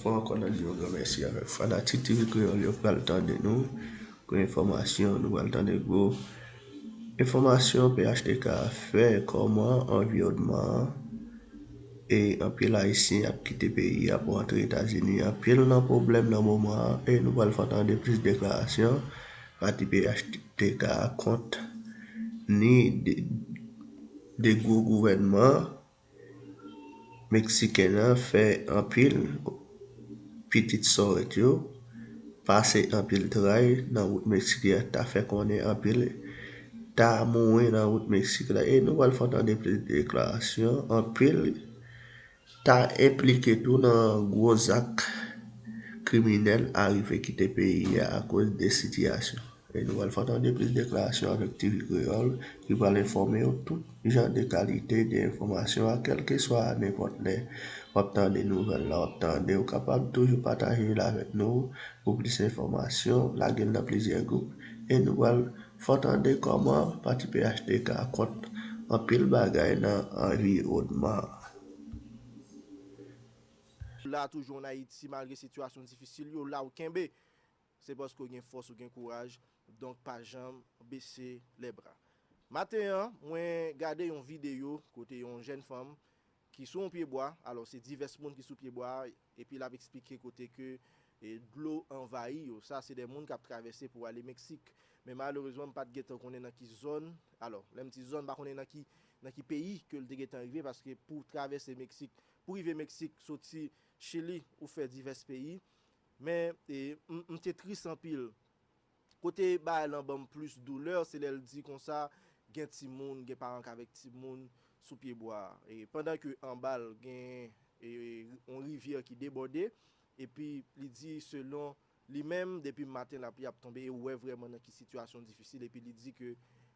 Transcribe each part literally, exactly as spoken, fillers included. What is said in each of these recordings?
Fò ankò n ap di yon gran mèsi avèk fanatik T V Kreyòl yo k pral tande nou. Gwo enfòmasyon, nou pral tande gwo enfòmasyon P H T K fè, kòman anviwònman an, e anpil Ayisyen ap kite peyi a pou antre Etazini. Anpil nan pwoblèm nan moman an, e nou pral fè tande plis deklarasyon pati P H T K a kont ni de, de gwo gouvènman Meksiken an fè anpil pitit sòrèt yo pase anpil tray nan wout Meksik la, ta fè konnen anpil ta mouri nan wout Meksik la. E nou pral fè tande plis deklarasyon, anpil ta enplike tou nan gwo zak kriminèl arive kite peyi a akoz de sitiyasyon. E nou pral fè tande plis deklarasyon avèk T V Kreyòl ki pral enfòme w tout jan de kalite de enfòmasyon a, kèlkeswa nenpòt lè w ap tande nouvèl la, w ap tande, ou kapab toujou pataje l avèk nou pou plis enfòmasyon, lage l nan plizyè gwoup. E nou pral fè tande kòman pati P H T K kont anpil bagay nan anviwònman an. La toujou ann Ayiti, malgre sitiyasyon difisil yo, la ou kenbe. Se paske w gen fòs, ou gen kouraj, donk pa janm bese lè bra. Maten an, mwen gade yon videyo kote yon jèn fanm ki sou yon pye bwa, alò se divès moun ki sou pye bwa a, epi l ap eksplike kote ke e, dlo anvayi yo. Sa se de moun k ap travèse pou ale Meksik. Men malerezman, m pa t gentan konnen nan ki zòn, alò, lè m di zòn, m pa konnen nan ki, nan ki peyi ke l te gentan rive, paske pou travèse Meksik, pou rive Meksik, soti Chili, ou fè divès peyi. Men e, m, m te tris anpil. Kote bagay lan ban m plis doulè, se lè l di konsa, gen timoun, gen paran k avèk timoun sou pye bwa a. E pandan ke anba l gen e, yon rivyè ki debòde, epi li di selon li menm, depi maten lapli ap tonbe, e ou wè vrèman nan ki sitiyasyon difisil, epi li di ke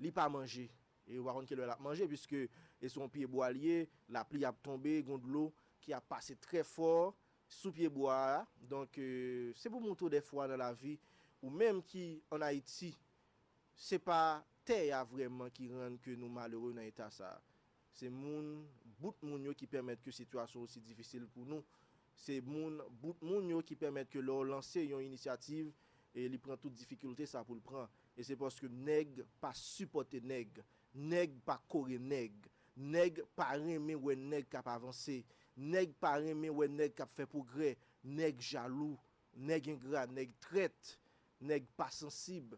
li pa manje. E ou pa konn kilè l ap manje, piske e se yon pye bwa l ye, lapli ap tonbe, gon dlo ki ap pase trè fò sou pye bwa a. Donk, e, se pou montre w dèfwa nan lavi, ou menm ki ann Ayiti, se pa tè a vrèman ki rann ke nou malere nan eta sa a. Se moun, bout moun yo ki pèmèt ke sitiyasyon osi difisil pou nou. Se moun, bout moun yo ki pèmèt ke lè w lanse yon inisyativ, e li pran tout difikilte sa pou l pran. E se paske nèg pa sipòte nèg. Nèg pa kore nèg. Nèg pa renmen wè nèg k ap avanse. Nèg pa renmen wè nèg k ap fè pwogrè. Nèg jalou. Nèg engra. Nèg trèt. Nèg pa sansib.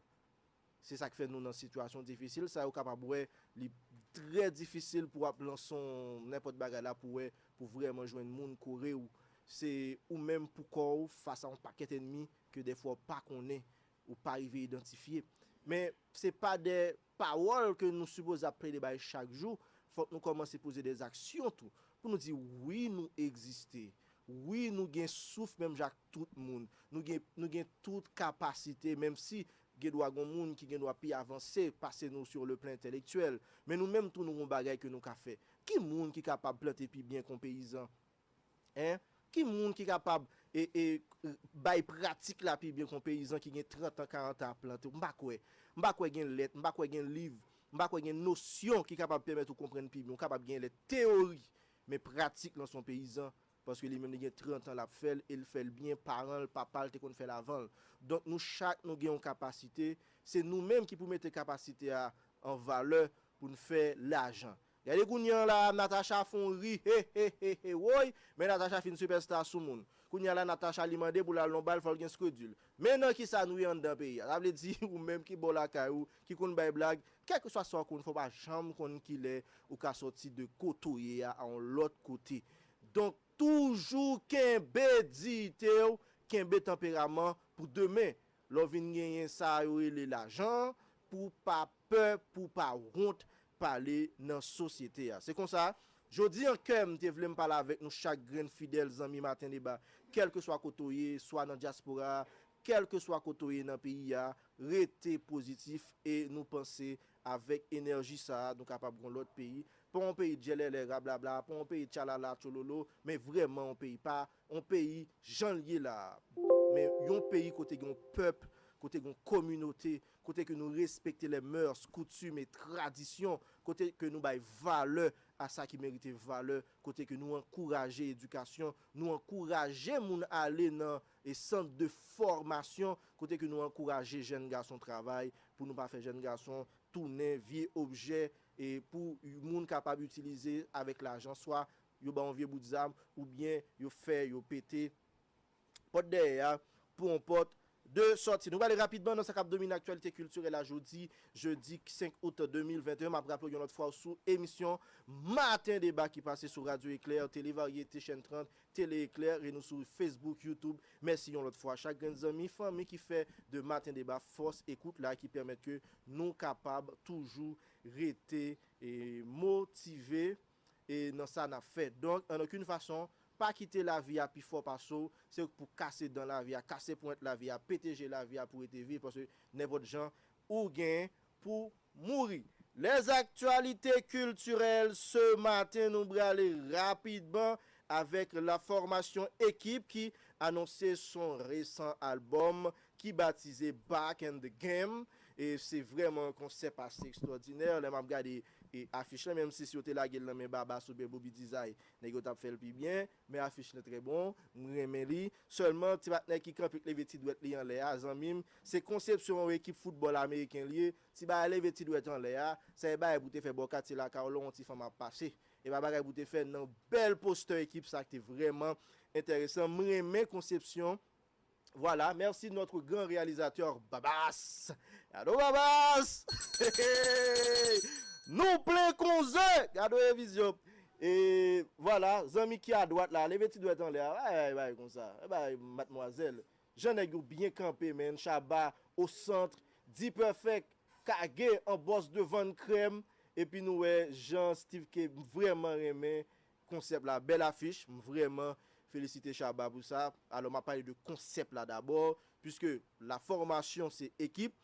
Se sa k fè nou nan sitiyasyon difisil sa yo kapab wè li trè difisil pou w ap lanse yon nenpòt bagay la pou wè, pou vrèman jwenn moun kore w. Se ou menm pou kò w fas a yon pakèt ènmi ke dèfwa w pa konnen, ou pa rive idantifye. Men se pa de pawòl ke nou sipoze ap plede bay chak jou. Fòk nou kòmanse poze de aksyon tou pou nou di wi, nou egziste. Wi, nou gen souf menm jan ak tout moun. Nou gen, nou gen tout kapasite, menm si gen dwa gen moun ki gen dwa pi avanse pase nou sur le plan entèlektyèl. Men nou menm tou nou gen yon bagay ke nou ka fè. Ki moun ki kapab plante pi byen ke yon peyizan? Hein? Ki moun ki kapab e, e, bay pratik la pi byen ke yon peyizan ki gen trant an, karant an ap plante? M pa kwè. M pa kwè gen lèt, m pa kwè gen liv, m pa kwè gen nosyon ki kapab pèmèt ou konprann pi byen. Ou kapab gen lè teyori, men pratik lan se yon peyizan, paske li menm li gen trant an l ap fè l, e l fè l byen, paran l, papa l te konn fè l avan l. Donk nou chak nou gen yon kapasite, se nou menm ki pou mete kapasite a an valè pou n fè lajan. Gade kounye an la, Natacha fè yon ri, he, he, he, he, woy, men Natacha fin sipèsta sou moun. Kounye an la, Natacha li mande pou l al nan bal, fò l gen skredil. Men nan kisa nou ye anndan peyi a. Sa vle di, ou menm ki bò lakay ou, ki konn bay blag, kèlkeswa sa w konn fè, w pa janm konn kilè ou ka sòti de kote w ye a, a yon lòt kote. Donk, toujou kenbe diyite w, kenbe tanperaman pou demen. Lè w vin genyen sa yo rele lajan, pou w pa pè, pou w pa wont pale nan sosyete a. Se konsa, jodi an kè m te vle m pale avèk nou chak grenn fidèl zanmi Maten Deba, kèlkeswa kote w ye, swa nan dyaspora a, kèlkeswa kote w ye nan peyi a, rete pozitif e nou panse avèk enèji sa a, nou kapab gen yon lòt peyi. Pa yon peyi djèlèlè rablabla, pa yon peyi tchalala tchololo, men vrèman yon peyi pa yon peyi jan l ye la a. Men yon peyi kote gen yon pèp, kote gen yon kominote, kote ke nou respekte les mœurs, coutumes e tradisyon, kote ke nou bay valè a sa ki merite valè, kote ke nou ankouraje edikasyon, nou ankouraje moun ale nan e sant de fòmasyon, kote ke nou ankouraje jèn gason travay, pou nou pa fè jèn gason tounen vye objè e pou moun kapab itilize avèk lajan, swa yo ba yon vye bout zam, oubyen yo fè, yo pete pòt dèyè a pou yon pòt de sòti. Nou prale rapidman nan sa k ap domine aktyalite kiltirèl la jodi, jedi senk out de mil venteyen. M ap raple w yon lòt fwa sou emisyon Maten Deba ki pase sou Radyo Eklè, Tele Varyete, Chèn trant, Tele Eklè, e nou sou Facebook, YouTube. Mèsi yon lòt fwa chak grenn zanmi, fanmi ki fè de Maten Deba fòs ekout la, ki pèmèt ke nou kapab toujou rete e motive e nan sa n ap fè. Donk, an okenn fason, pa kite lavi a pi fò pase w, se ou k pou kase dan lavi a, kase ponyèt lavi a, pete je lavi a pou rete viv, paske nenpòt jan, ou gen pou mouri. Les actualités culturelles ce matin, nou prale rapidman avèk la fòmasyon Ekip ki anonse son resan albòm ki batize Back in the Game. E se vrèman yon konsèp ase ekstwòdinè. Lè m ap gade e afich lan, menm si, si yo te lage l nan men Babas oubyen Bobby Dizay, nèg yo t ap fè l pi byen. Men afich lan trè bon, m renmen li. Sèlman, ti patnè ki kanpe k leve ti dwèt li anlè a, zanmi m, se konsepsyon yon ekip foutbòl ameriken l ye. Ti bagay leve ti dwèt anlè a, se bagay pou te fè bò katye lakay w lè yon ti fanm ap pase. E pa bagay pou te fè nan bèl postè ekip sa ki te vrèman enteresan. M renmen konsepsyon. Voilà, merci notre grand réalisateur Babas. Gado Babas! Nou plen konze! Gado revizyon. E voilà, zanmi ki adwat la, leve ti dwèt anlè a. Ay, ay, ay, konsa. Ay, ay, madmwazèl. Jan nèg yo byen kanpe, man. Shabba, o sant, D-Perfect, Kage, an bòs de vann krèm. Epi nou wè jan Steve K vrèman renmen konsèp la. Bèl afich, m vrèman felisite Shabba pou sa. Alò, m ap pale de konsèp la dabò, puiske la fòmasyon se ekip,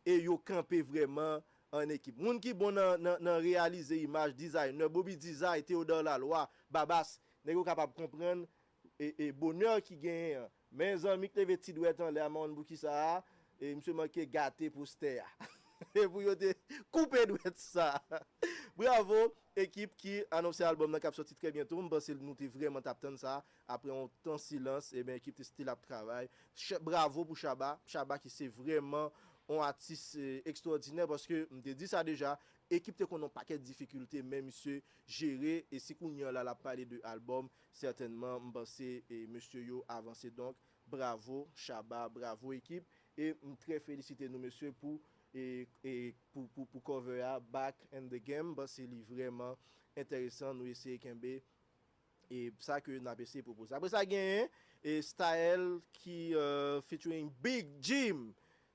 e yo kanpe vrèman an ekip. Moun ki bon nan, nan, nan reyalize imaj, dizayner, Bobby Dizay, Theodore Laloy, Babas, nèg yo kapab konprann e, e bonè ki genyen an. Men zanmi k leve ti dwèt anlè a, m pa konn poukisa a, e misye manke gate postè a. E pou yo te koupe dwèt sa. Bravo, ekip ki anonse albòm nan k ap sòti trè byento. M panse nou te vrèman t ap tann sa. Apre yon tan silans, ebyen, ekip te still ap travay. Ch-, bravo pou Shabba. Shabba ki se vrèman yon atis, e, ekstwòdinè, paske m te di sa deja, ekip te konn yon pakèt difikilte, men misye jere, e si kounye a la l ap pale de albòm, sètènman, m panse, e, mesye yo avanse. Donk, bravo, Shabba, bravo, ekip. E m trè felisite nou, mesye, pou, e, e, pou, pou, pou cover a, Back in the Game. M panse li vrèman enteresan. Nou eseye kenbe, e, sa ke n ap eseye pwopoze. Apre sa, genyen, e, Style ki, e, featuring Big Jim.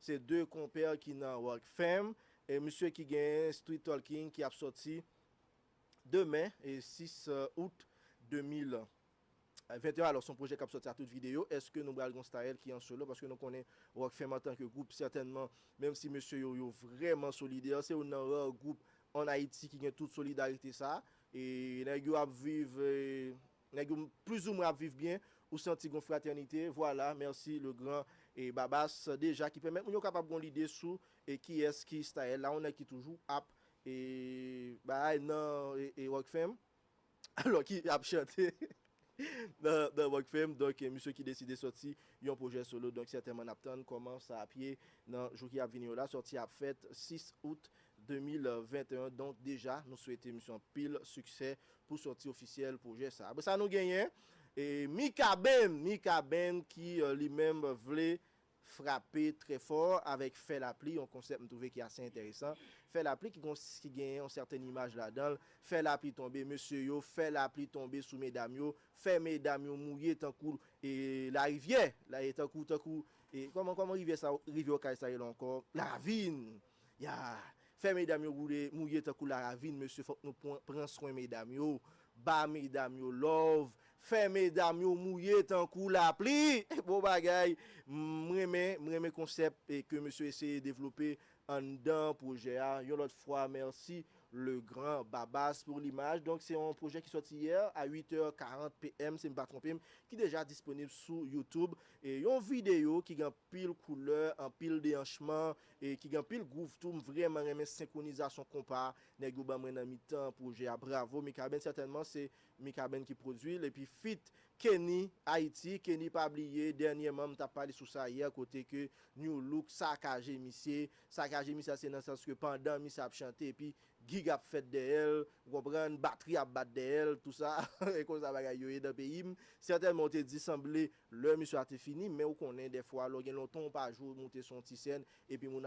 Se de konpè ki nan Rock Fam. E misye ki genyen Street Talking ki ap sòti demen, e sis, e, out de mil venteyen. Alò, se yon pwojè k ap sòti a tout videyo. Èske nou pral gen yon Style ki an solo? Paske nou konnen Rock Fam antanke gwoup, sètènman, menm si mesye yo, yo vrèman solidè, se youn nan ra gwoup ann Ayiti ki gen tout solidarite sa. E nèg yo ap viv, e, nèg yo plizoumwen ap viv byen. Ou santi gen yon fratènite. Vwala, mèsi le grand, e, Babas, deja, ki pèmèt moun yo kapab gen yon lide sou, e, kiyès ki Style la, yon nèg ki toujou ap, e, bay nan, e, e, Rock Fam. Alò ki ap chante nan, nan Rock Fam. Donk, e, misye ki deside sòti yon pwojè solo. Donk, sètènman, n ap tann kòman sa ap ye nan jou ki ap vini yo la. Sòti ap fèt sis out de mil venteyen. Donk, deja, nou swete misye anpil siksè pou sòti ofisyèl pwojè sa. Apre sa, nou genyen, e, Mikaben, Mikaben ki, e, li menm vle frape trè fò avèk Fè Lapli, yon konsèp m twouve ki ase enteresan. Fè lapli ki gon, ki genyen yon sèten imaj ladan l. Fè lapli tonbe, mesye yo, fè lapli tonbe sou medam yo, fè medam yo mouye tankou, e, larivyè, la, e, tankou, tankou, e, kòman, kòman rivyè sa, rivyè Okay sa rele ankò? Laravin. Ya, fè medam yo woule, mouye tankou laravin, mesye, fòk nou pran, pran swen medam yo, ba medam yo love, fè medam yo mouye tankou lapli. Bon bagay, m renmen, m renmen konsèp, e, ke mesye eseye devlope anndan pwojè a. Yon lòt fwa, mèsi Le Grand Babas pour l'image. Donk, se yon pwojè ki sòti yè a uit è karant P M, si m pa twonpe m, ki deja disponib sou YouTube. E yon videyo ki gen anpil koulè, anpil deyanchman, e ki gen anpil gwouv tou. M vrèman renmen senkronizasyon konpa nèg yo ban mwen nan mitan pwojè a. Bravo, Mikaben, sètènman, se Mikaben ki pwodui l. Epi feat Kenny Haiti, Kenny pa bliye, dènyèman, m t ap pale sou sa yè, kote ke New Look sakaje misye. Sakaje misye, se nan sans ke pandan misye ap chante, epi gig ap fèt dèyè l, ou konprann, batri ap bat dèyè l, tou sa, e konsa bagay yo ye nan peyi m. Sètènman, ou te di sanble lè misye a te fini, men ou konnen, dèfwa, lè w gen lontan ou pa jwe, ou monte sou yon ti sèn, epi moun